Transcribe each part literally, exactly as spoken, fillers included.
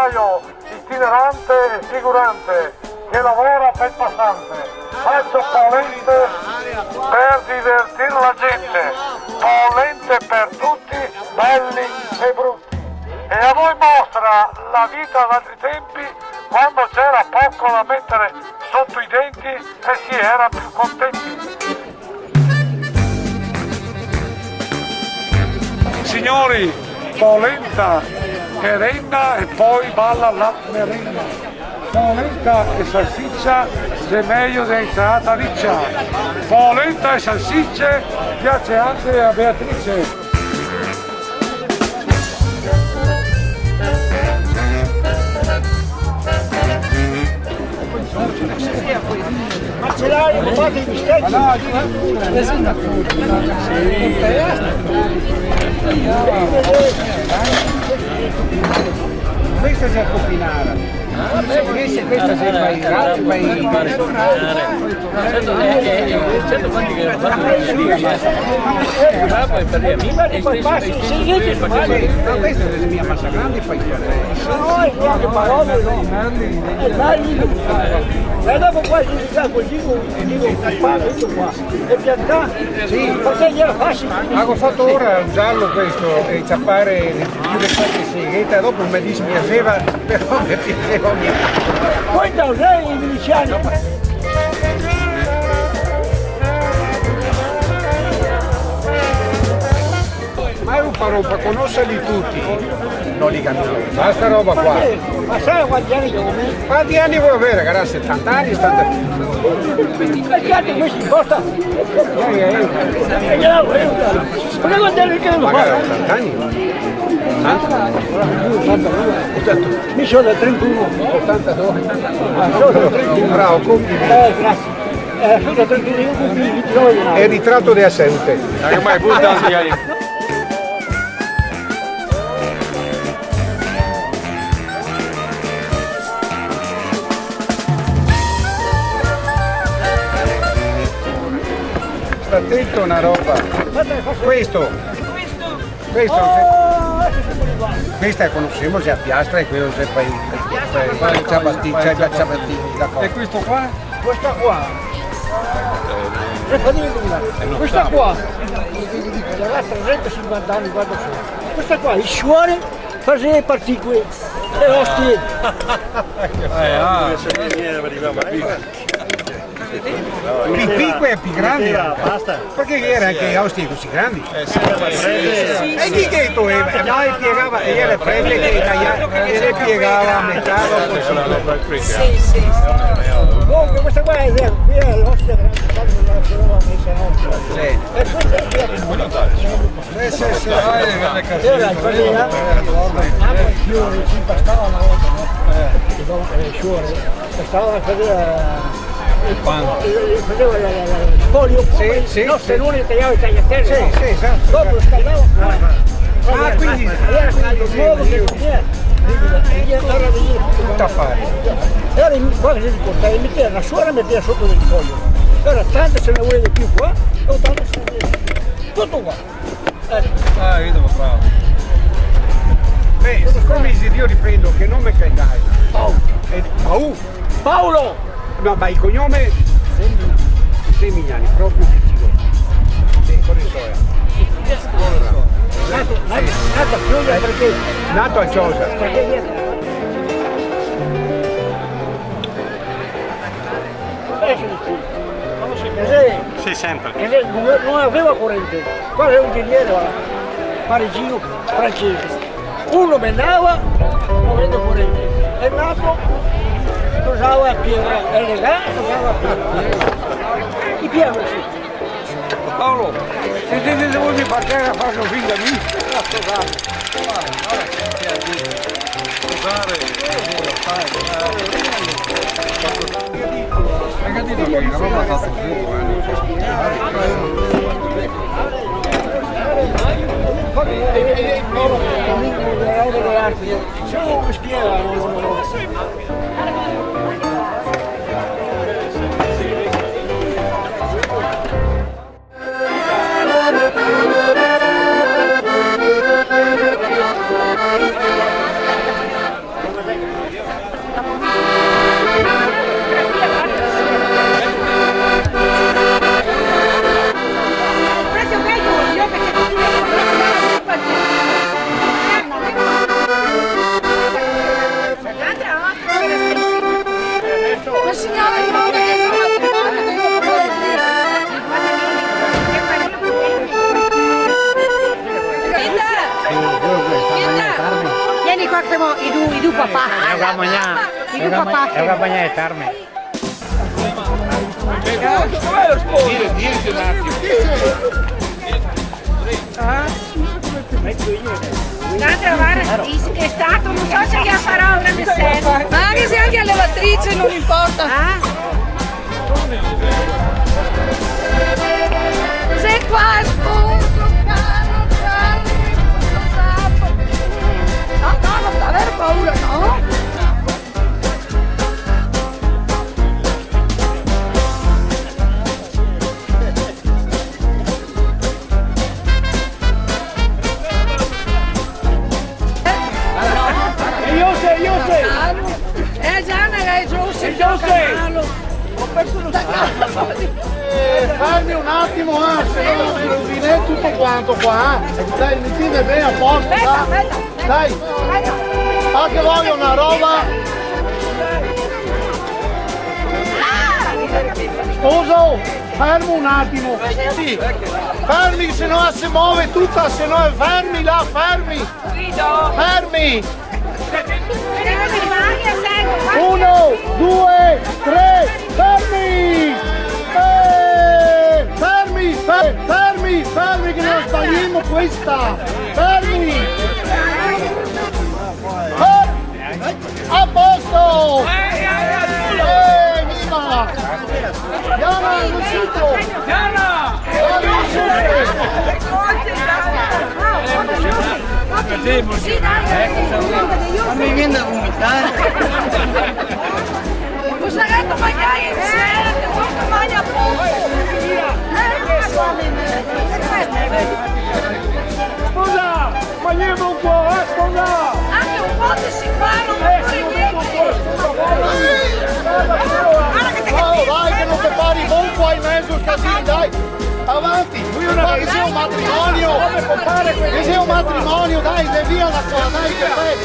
Itinerante e figurante che lavora per pasante. Faccio polente per divertir la gente, polente per tutti, belli e brutti. E a voi mostra la vita d'altri tempi, quando c'era poco da mettere sotto i denti e si era più contenti. Signori, polenta, merenda e poi balla la merenda. Polenta e salsiccia xe mejo de insalata ricia. Polenta e salsicce piace anche a Beatrice. Ma ce l'hai, ma fate i bistecchi? Questa xe cucinara. Invese questa xe par i rati, par i... Certo, eh, eh, eh, certo, quanti che lo fa. Bravo, e per via, mi, e questo, e questo, sì, sì, sì, ma questa xe mia masa grande, fai... No, no, che parola, no. E dai, e dopo qua si sta così, con, con, con, tutto qua. E piantà? Sì. Parché gera facile. Go fato ora un giallo questo, e ciapare le figure qua che se gheta, dopo me dispiaseva, però me piaseva ogni tanto. Poi da lei i miliciani. Ma un paro par conosserli tuti. No li camina. Basta roba qua. Ma sa quanti ani che go mi? Quanti ani vol aver? Sarà setanta ani, setanta. Questi, questi, questi, basta. Eh, eh. E che la vuoi? Volevo dire che lo fa. Magari otanta ani. Otanta? Otanta. Mi so del trentuno. Otantadue. Ah, so del trentuno. Bravo, complimenti. Eh, grazie. Eh, so del trentuno, mi, mi trovo. Xe el ritrato dea salute. Ma che mai, puta, sì. Sta atento a na roba. Questo. Questo. Questo, oh, sì. Questa la conosemo, xe a piastra e quelo xe par i, par i, par i ciabatini, par i ciabatini, d'acordo. E questo qua? Questa qua. Eh, no. Questa qua. Sarà tresentosinquanta ani, varda solo. Questa qua, i suori, faseva e particule. E ostie. Eh, ah. Pi picoe e pi grandi. Basta. Parché ghe gera anche ostie cusì grandi. Eh, sì, sì, sì. E chi che tu, eh, ma el piegava, e gera el prete che taia-, e le piegava a metà, dopo sì. Sì, sì, sì. Comunque questa qua xe, xe l'ostia grande, sai, quela che l'avevo mesa, no? Sì. E questa xe Eh, sì, sì, ah, eh, varda che... Gera el, eh? Ah, el fiore, si impastava na volta, no? Eh. Eh, el fiore. Stava a fare, eh, el pan. Eh, faseva la, la, la, el foglio, sì, come sì, no, sì. Se no el tagliava i tagliaterre, sì, no? Sì, esato, esato. Dopo lo scaldava. Ah, quindi, e gera caldo, nuovo che no gera. Quindi, gera da dire. Tuto a fare. E ora qua che se portava, meteva la suora, meteva soto del foglio. Ora tanto se ne voleva de più qua, o tanto se ne voleva. Tuto qua. Eh. Ah, vedo, bravo. Beh, sicome i xe drio, riprendo, che nome che ghe dai? Paolo. Eh, Pau-? Paolo! No, ma el cognome? Semi-, Semignani, proprio vicino. Sì, con el soia. Nato, nato, nato a Chiosa parché? Nato a Chiosa. Parché Eh, sì, sì. Sì, sempre. E no, no gaveva corente. Qua xe un ingegnere, va, parigino, francese. Uno menava, no gaveva corente. E l'altro tosava a piera, e legà, tosava a piera. I piera, sì. Paolo, se te, te, te vol partir a far fin da mi? Papà. E va a magnà, e va a magnà, e va a magnà e tarme. Dai, dai, un atimo. Tanto, varda, dixe che xe stato, no so se ghe farà ora de sera. Ma anche se anche a levatrice non importa. Ah? Cos'è qua? Scusa, caro, caro, scusa. No, no, non aver paura, no? E io se, io se. Eh, Gianna, eh, Giusi, e io se. Ho perso lo sguardo. Eh, fermi un attimo, eh, se no mi rovinate tutto quanto qua, eh. Dai, mi tiene bene a posto, dai. Dai. Ah, che voglio una roba. Scusa, oh, fermo un attimo. Sì. Fermi, se no se muove tutta, se no è fermi là, fermi. Fermi. Uno, due, tre, fermi. Eh, fermi, fer-, fermi, fermi, che non sbagliamo questa. Fermi. Fermi. A posto! Eh, viva! Diana, riuscito! Diana! Diana, riuscito! Sì, dai, dai, dai. Ma mi viene da vomitare. Cosa gh'è da magnare in sera? Che vuoi che magna poco? Eh? Scusa! Magnemo un po', eh, sponda! Anche un po' de sicuro, non vuole niente. Oh, dai, che non te pari bon qua in mezzo al casino, dai! Avanti! Qua che sia un matrimonio! Che sia un matrimonio, dai, vai via da qua, dai, che fai?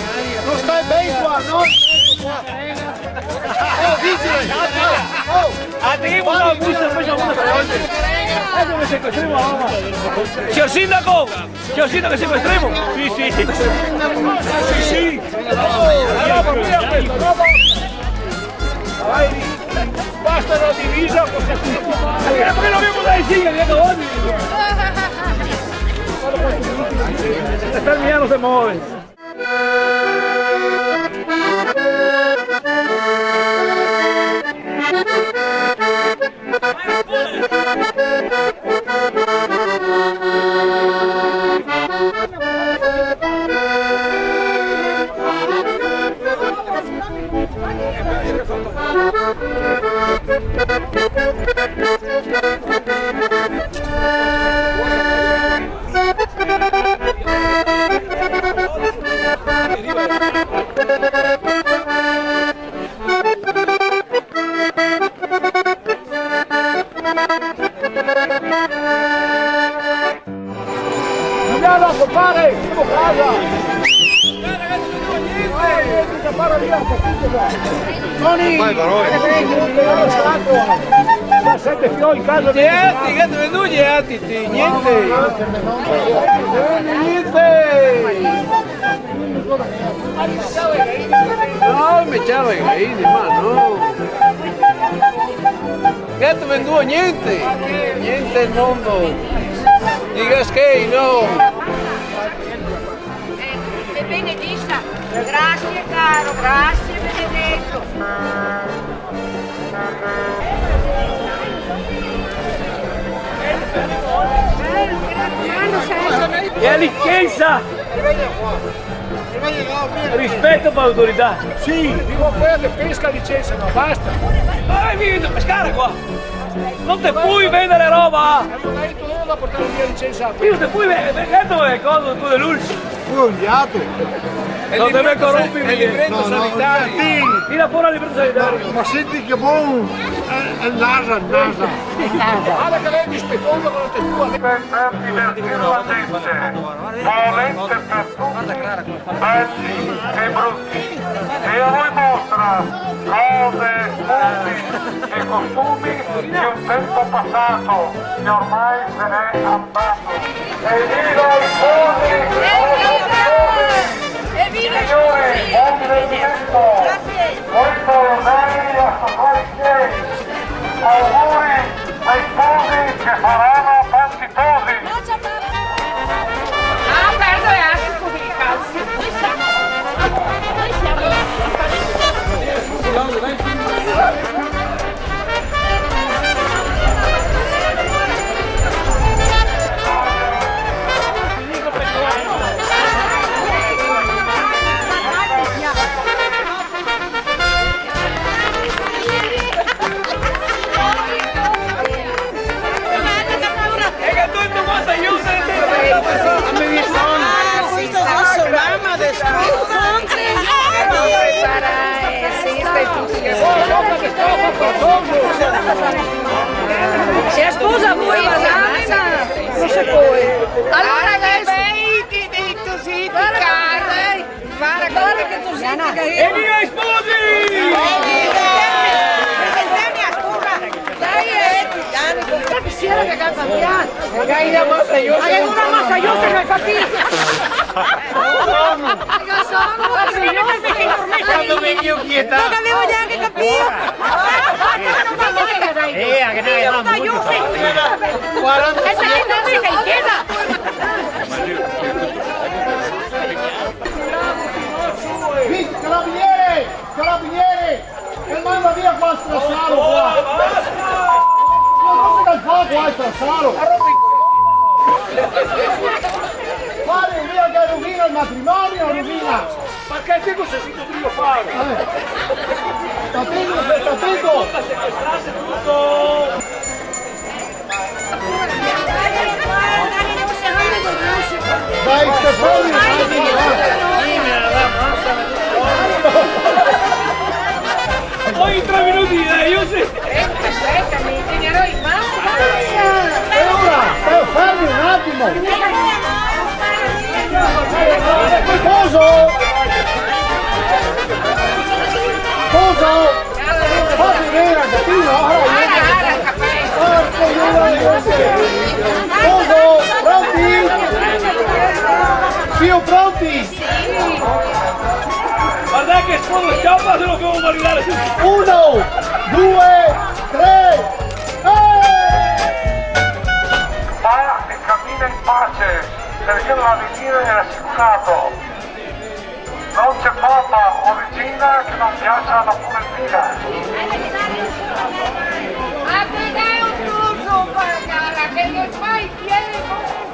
Non stai ben qua, no? Oh, vigile! Oh! Ah, te digo una busta, poi siamo una. Signor sindaco! Signor sindaco, sequestremo? Sì, sì. Sì, sì. Bravo, via questa, bravo. Vai, basta la divisa, così. Perché non abbiamo dai sigari, eh, oggi? Sta fermiano, se muove. Andiamo, compare, siamo a casa! Toni! Vai, però, eh. Ma sette fioi in casa. Niente, che te vedo, niente, niente. Niente. No, me ciao, eh, ma no. Che te vedo, niente. Niente al mondo. Diga che no. Eh, te benedisa. Grazie, caro, grazie, benedeto. E a licensa! Rispetto per l'autorità! Sì, dico, quella che pesca licenza, ma basta! Ma vai via a pescare qua! Non te puoi vendere roba! Allora, io non la portare via licenza. Io te puoi ve-, ve-, vedo le cose tu de l'ultimo. Fu un viato. No te me corrompi, el libretto sanitario. Sì. Tira fora el libretto sanitario. Ma senti che bon, eh, el nasa, el nasa. Varda che lei xe dispetoso con la tetura. Per divertir la gente, volente per tutti, belli e brutti. E a voi mostra cose, usi e costumi di un tempo passato che ormai se n'è andato. Evviva i forni! Evviva i forni! Evviva i forni! Signori, Buon divertimento! Voi salutai a sto quartiere. Auguri ai sposi che saranno tanti tosi. Ah, perdo e altri pubblica. Se sposa voi, ma no se pol. Alora deso, bei, ti, ti, tu sì, ti, cara. Varda, varda che tu sei. Eviva i sposi! Dai, eh, dai, che sera che ga cambià. Magari la massa io. Ma che una massa io se non fai. Quando vedi io chi è tanto. Non avevo neanche capito. Eh, che dai, no, molto. Quaranta. E sai, non sei in chiesa? Carabiniere! Carabiniere! Che manda via qua, strasalo qua! Ma cosa che fa qua, strasalo? Fare via che rovina il matrimonio, rovina! Ma che te cosa sei tu prima fare? Eh. Sta attento, sta attento! Dai, Stefano! Poi in tre minuti, eh, io sì. E ora, eh, fermi un attimo. Cosa? Cosa? Fate vedere, capito? Porco Dio, Dio. Pronti? Sio pronti? Guarda che sfondo scioppa, se no come arrivare su. Uno, due, tre, eh! Va e camina in pace, perché l'avvenire è assicurato. Non c'è papa o regina che non piaccia alla pulezina. Ma te dai un tuso, cara, che ghe fai pieno.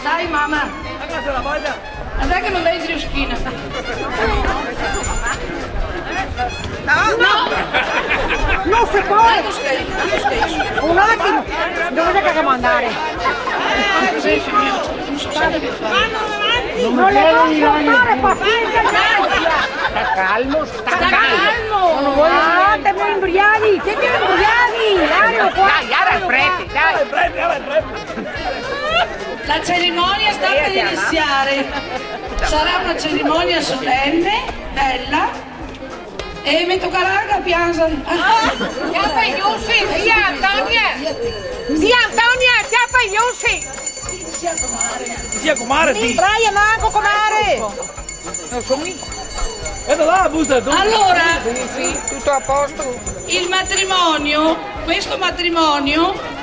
Dai, mama. Ma cosa la voglia? Guarda che non dai in schina. No, no. Non si può. Un attimo. Dove è che dobbiamo andare? Non le posso fare, fa finta di... Sta calmo, sta calmo. Ah, siamo imbriaghi. Siete imbriaghi? Aria qua. Dai, ara il prete, dai. Ara il prete, ara il prete. La cerimonia sta per iniziare. Sarà una cerimonia solenne, bella, e me tocarà anche a piangere. Ah, e poi io sì, zia Antonia. Zia Antonia, zia Paiusi. Zia comare. Zia comare, sì. Brian, anche comare. Non so mi. E dove la busta tu? Allora, sì, sì, tutto a posto. Il matrimonio, questo matrimonio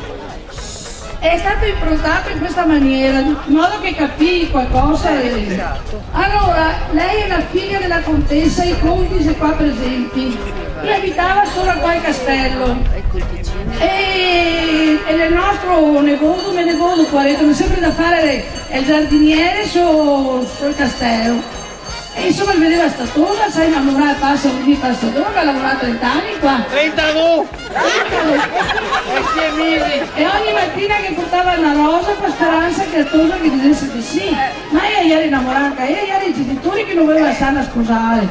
è stato improntato in questa maniera, in modo che capii qualcosa. Esatto. Allora, lei è la figlia della contessa, i conti se qua presenti, che abitava sopra qua al castello. E, e el nostro nevodo, me nevodo, qua dentro, sempre da fare el giardiniere su, sul castello. E insoma, el vedeva sta tosa, sa, inamorà, pasa un dì, pasa due, che el lavorà trenta ani qua. Trentadue! Trentadue! E sie mesi! E ogni matina che portava na rosa, co speransa che la tosa ghe disese de sì. Ma ela iera inamorà anca ela, iera i genitori che no voleva lasarla sposare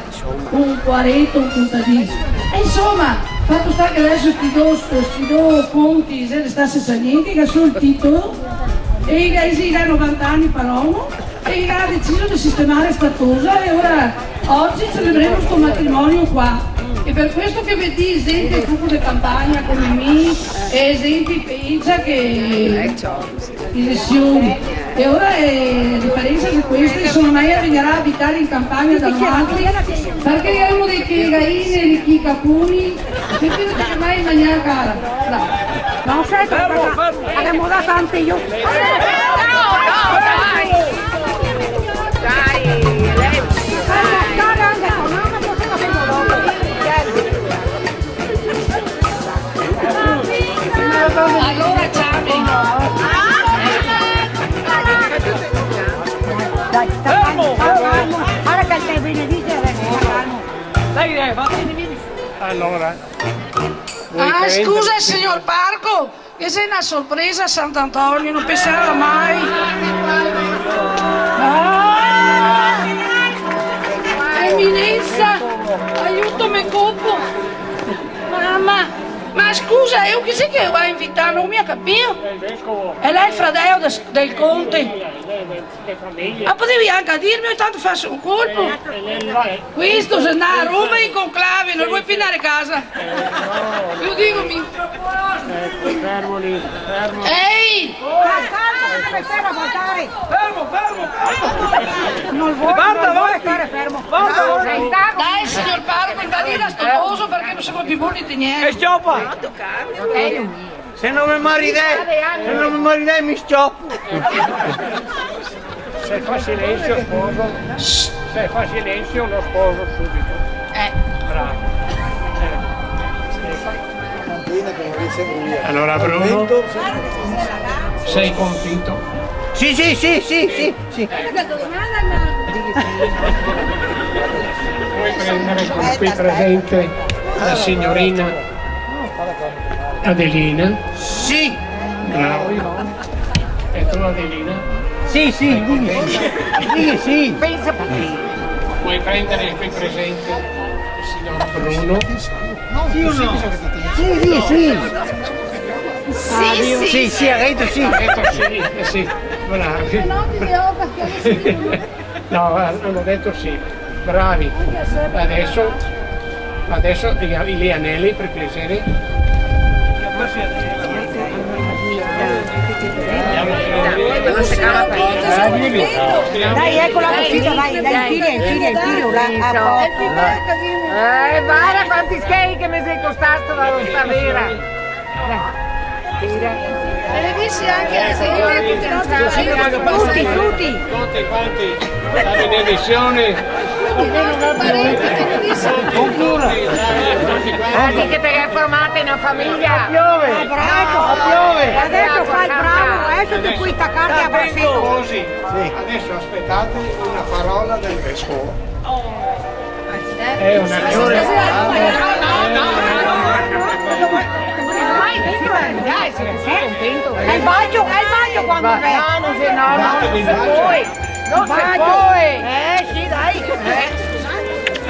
un quareta, un contadin. E insoma, fato sta che deso sti do, sti do conti, se ne sta sensa gnente, che ga solo el titolo, e i ga, i ga novanta ani par omo, e i ga deciso de sistemare sta tosa, e ora, ogi, celebremo sto matrimonio qua. E par questo che vedì zente proprio de campagna come mi, e zente pegia che i xe siori. E ora, eh, a difarensa de questi, insoma, mai a vegnarà a abitare in campagna da noaltri, parché gavemo de che gaine, de che caponi, e quindi no te pol mai magnar cara. Bravo. No, senti, fermo, fermo. Avremmo dato anche io. Dai, lei. Allora, ciao. Dai, fermo, fermo. Guarda che te benedisce, fermo. Dai, dai, va, veni, veni. Allora. Ah, scusa, signor parco. Che xe na sorpresa a Sant'Antonio, no pensava mai. Ah! Eminenza, aiuto, me copo. Mama, ma scusa, eh, chi xe che va a invitar? No go mia capìo. E l'è el fradeo de, del conte. Ma podevi anca dirme, tanto faso un colpo. Questo xe na roba in conclave, no lo vol pi ndare casa. Lo digo mi. Eco, fermo lì, fermo. Ehi! Calma, calma, che speta a voltare. Fermo, fermo, fermo. No vol, no vol stare fermo. Dai, signor parco, invalida sto coso parché no se vol pi boni de gnente. E sciopa! Se no me maridè, se no me maridè, mi sciopo. Se fa silensio, sposo. Se fa silensio, lo sposo subito. Eh. Bravo. Eh. Allora, Bruno, sei convinto? Sì, sì, sì, sì, sì, sì. Vuoi prendere come qui presente la signorina Adelina? Sì. Bravo. E tu, Adelina? Sì, sì, dighe sì. Dighe sì. Pensa parché. Vuoi prendere qui presente il signor Bruno? Sì o no? Sì, sì, sì. Sì, sì, ha detto sì. Ha detto sì, eh sì. Bravi. No, ti devo perché... No, eh, hanno detto sì. Bravi. Adesso, adesso gli, gli anelli, per piacere. Dai, eco la cosita, dai, dai, tira, tira, tira, là, a posto. Eh, varda quanti schei che me xe costà sta, sta vera. Dai, tira. E le disi anche a... Tuti, tuti. Tuti quanti. La benedizione. Con cura. Ah, sì che te ga formà na fameja. Piove. Bravo. Piove. Adeso fa el bravo, adeso te pol tacarte a braselo. Così. Sì. Adeso aspettate una parola del vescovo. Xe una fiore. Dai, se te si contento. El bacio, el bacio quando vien. No, no se, no, no, no se pol. No se pol. Eh, sì, dai. Eh.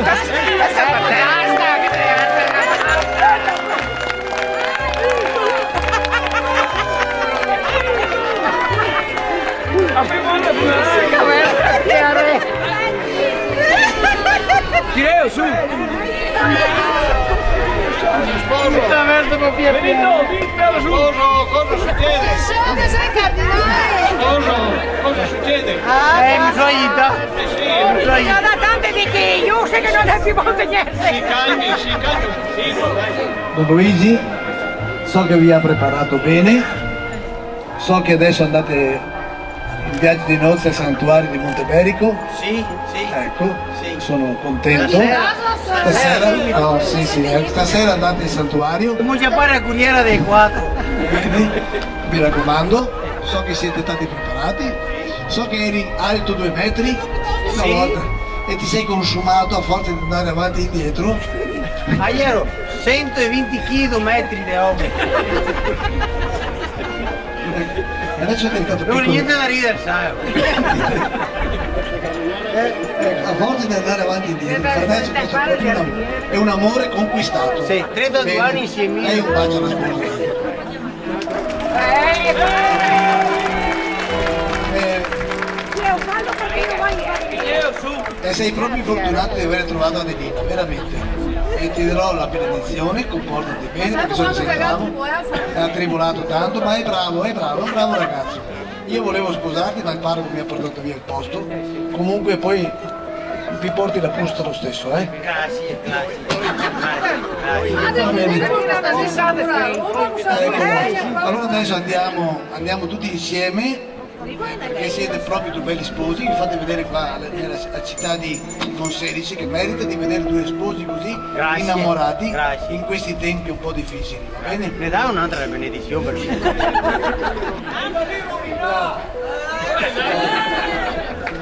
Basta, basta, basta. Tireo su. Sposo. Sposo, cosa succede? Nessuno che sa, cardinale. Sposo, cosa succede? Ah, eh, mi so aiutà. Eh sì. Mi so aiutà. Tante di che io so che no xe pi bon gnente. Si calmi, si calmi un pochino, dai. Don Luigi, so che vi ha preparato bene. So che adesso andate in viaggio di nozze al santuario di Monte Berico. Sì, sì. Ecco, sì. Sono contento. Stasera? Stasera? No, sì, sì, eh, stasera andate in santuario. Come se fa la curiera dei quattro? Quindi, mi raccomando, so che siete stati preparati, so che eri alto due metri una volta e ti sei consumato a forza di andare avanti e indietro. Ma io ero centoventi chilometri de omo. E adesso è diventato piccolo. No, gnente da rider, sa. Eh, eh, a forza di andare avanti e indietro, per me è successo proprio un, è un amore conquistato. Sì, trentadue anni insieme. Bene. E un bacio alla sposa. Eh, E sei proprio fortunato di aver trovato Adelina, veramente. E ti darò la benedizione, comportati bene, perché so che sei bravo. È atribolato tanto, ma è bravo, è bravo, è un bravo ragazzo. Io volevo sposarti, ma il parroco mi ha portato via il posto. Comunque poi mi porti la busta lo stesso, eh? Grazie, grazie, grazie, grazie. Va bene. Ecco, allora adesso andiamo, andiamo tutti insieme. Perché siete proprio due belli sposi, vi fate vedere qua la, la, la città di Monselice, che merita di vedere due sposi così innamorati in questi tempi un po' difficili, va bene? Grazie. Me dà un'altra benedizione, per favore?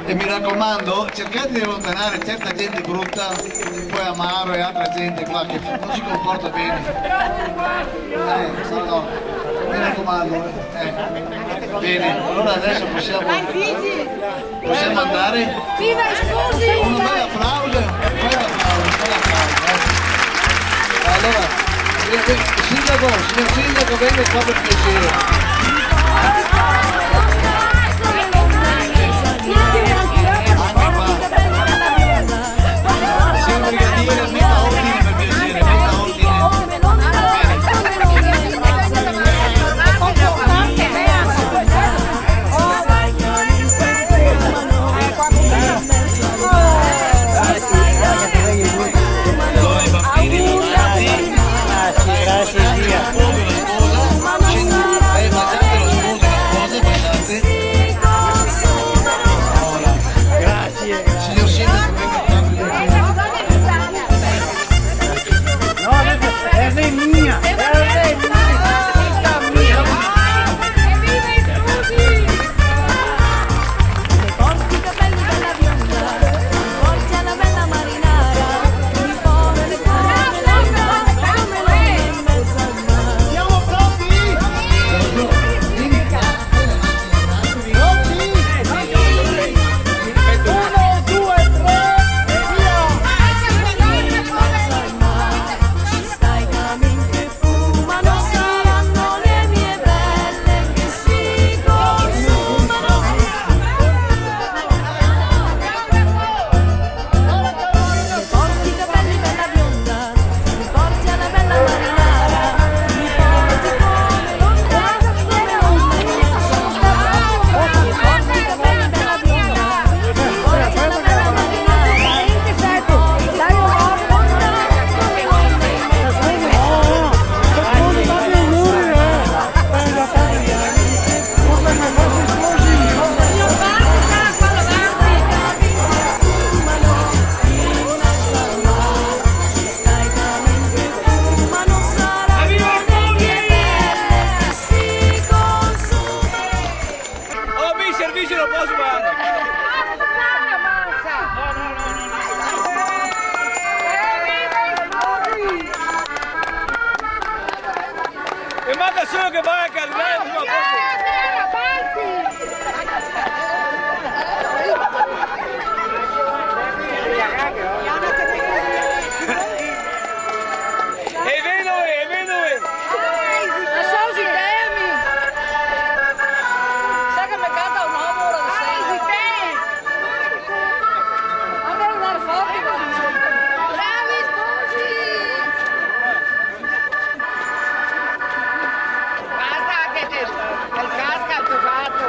E mi raccomando, cercate di allontanare certa gente brutta, tipo Amaro e altra gente qua che non si comporta bene. Eh, no, no, mi raccomando, eh. Eh, bene, allora adesso possiamo, possiamo andare? Viva i sposi! Un bel applauso, un bel applauso, un bel applauso, eh. Allora, eh, eh, sindaco, signor sindaco, venga qua per piacere. Anche qua. Signor brigadiere, metta ordine per piacere, metta ordine. Dove i bambini sono nati? Grazie, grazie, via. Sposo, la sposa, scendete, eh, baciate lo sposo e la sposa, baciate. Grazie. Signor sindaco, venga qua. No, è mia, è mia, è mia. Oh, mi servizi no poso fare! E manca solo che va a caricare, no poso. E vedove, e vedove! Ma so zitemi! Sa che me canta un omo ora de sera? Anca un arfatico! Bravi sposi! Basta che te, te casca el to gato!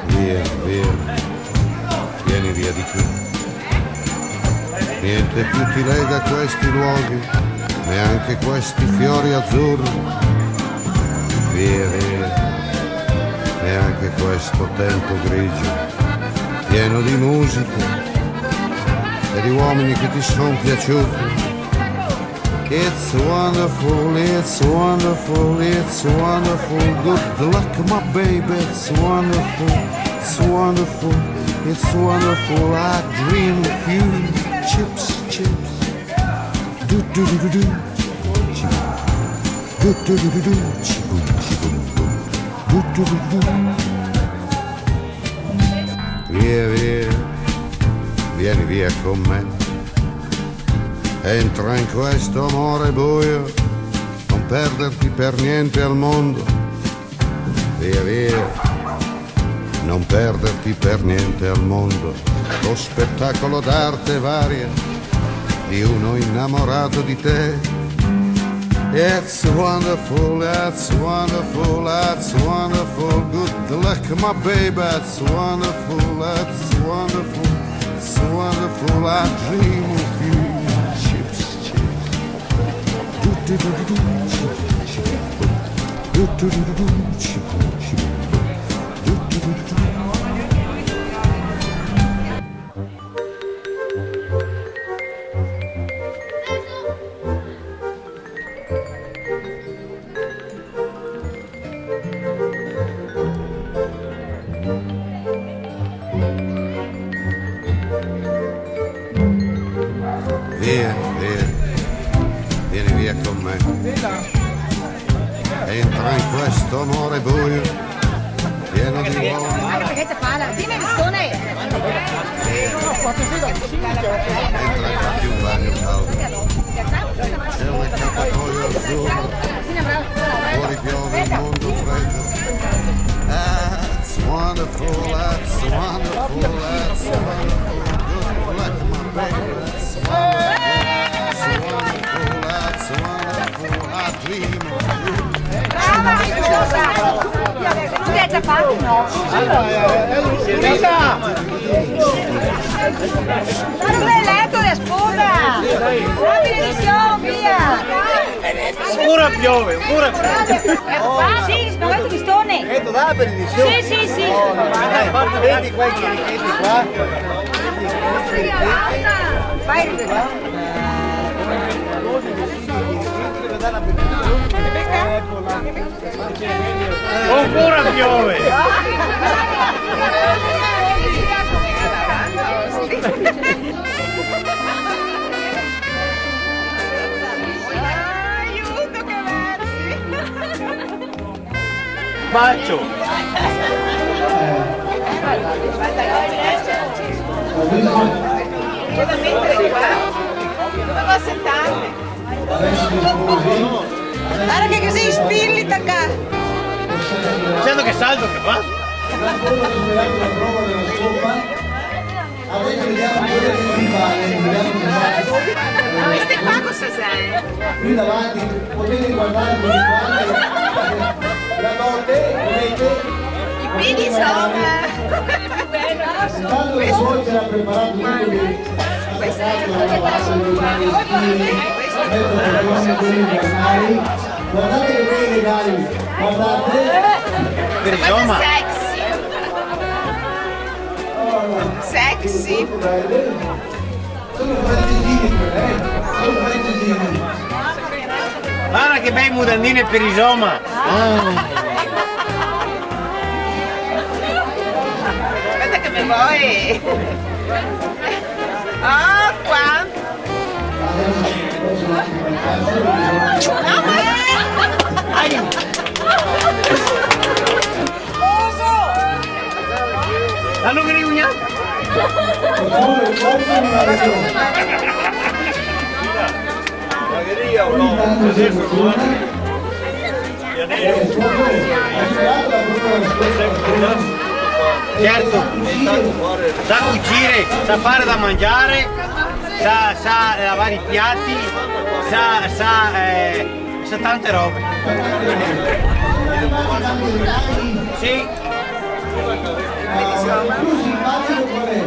Via, via, vieni via di qui. Niente più ti lega questi luoghi, neanche questi fiori azzurri. Via, via, neanche questo tempo grigio, pieno di musica e di uomini che ti son piaciuti. It's wonderful, it's wonderful, it's wonderful. Good luck, my baby. It's wonderful, it's wonderful, it's wonderful. I dream of you. Chips, chips. Do, do, do, do, do. Chip. Do, do, do, do, do. Chip, boom, chip, boom, boom. Do, do, do, do. Via, via, vieni via con me. Entra in questo amore buio, non perderti per niente al mondo. Via, via, non perderti per niente al mondo. Lo spettacolo d'arte varia di uno innamorato di te. It's wonderful, it's wonderful, it's wonderful. Good luck, my baby, it's wonderful, it's wonderful, it's wonderful. I dream of you. Chips, chips. Via, via, vieni via con me. Entra in questo amore buio, pieno di uomini. Varda che te parla, dime, Vistone! Entra e fatti un bagno caldo. C'è un accappatoio azzurro. Fuori piove un mondo freddo. That's wonderful, that's wonderful, that's wonderful. Good luck, my baby. That's wonderful, that's wonderful, that's wonderful. I dream of you. Brava, Nicola! Tu te hai già fatto, no? Giulia! Ma dove hai letto la sponda? La benedizione, via! Ancora piove, ancora piove. Sì, spavento Vistone. Eco, dà la benedizione. Sì, sì, sì. Dai, vedi qua i cherichetti qua. Vai, Rubén. Ancora piove! Aiuto, che versi! Bacio! Cosa mettere qua? Dove vado a sentarmi? Varda che cusì spirlita qua. Senti che salto che fa? Adesso vediamo quello che vi pare, vediamo se va. Queste qua cosa sono? Qui davanti, potete guardare tutti quanti. La notte, vedete? I piedi sono. Intanto la suocera ha preparato tutto lì. Questa è la base dei vari stili. Aspetta, perché non mi devi guardare. Guardate che bei regali, guardate. Insomma. Sexy. Sexy. Varda che bei mudandine per Isoma. Ah. Aspetta che me voi. Ah, qua. Ai. Scusa! L'hanno grignata! Certo, sa cucire, sa fare da mangiare, sa, sa lavare i piatti, sa, sa, eh, sa tante robe. Sì.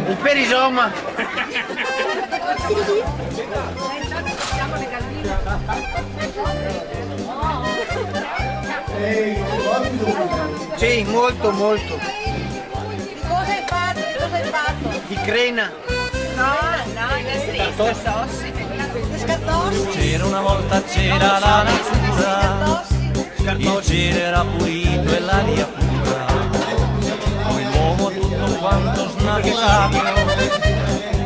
Un perisoma. Sì, molto, molto. Di cosa hai fatto? Di cosa hai fatto? Di crena. No, no, i scartosi. I scartosi? C'era una volta, c'era la natura, il cielo era pulito e l'aria pura. Poi l'uomo tutto quanto snavegato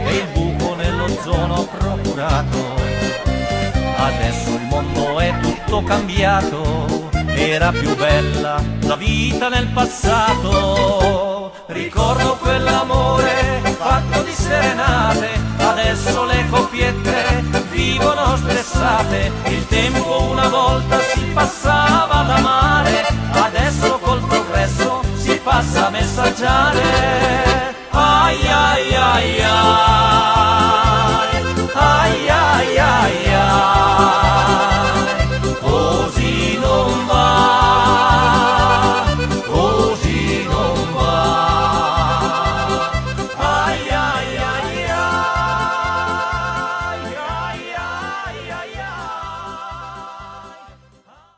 e il buco nell'ozono ha procurato. Adesso il mondo è tutto cambiato, era più bella la vita nel passato. Ricordo quell'amore fatto di serenate, adesso le coppiette vivono stressate, il tempo una volta si passava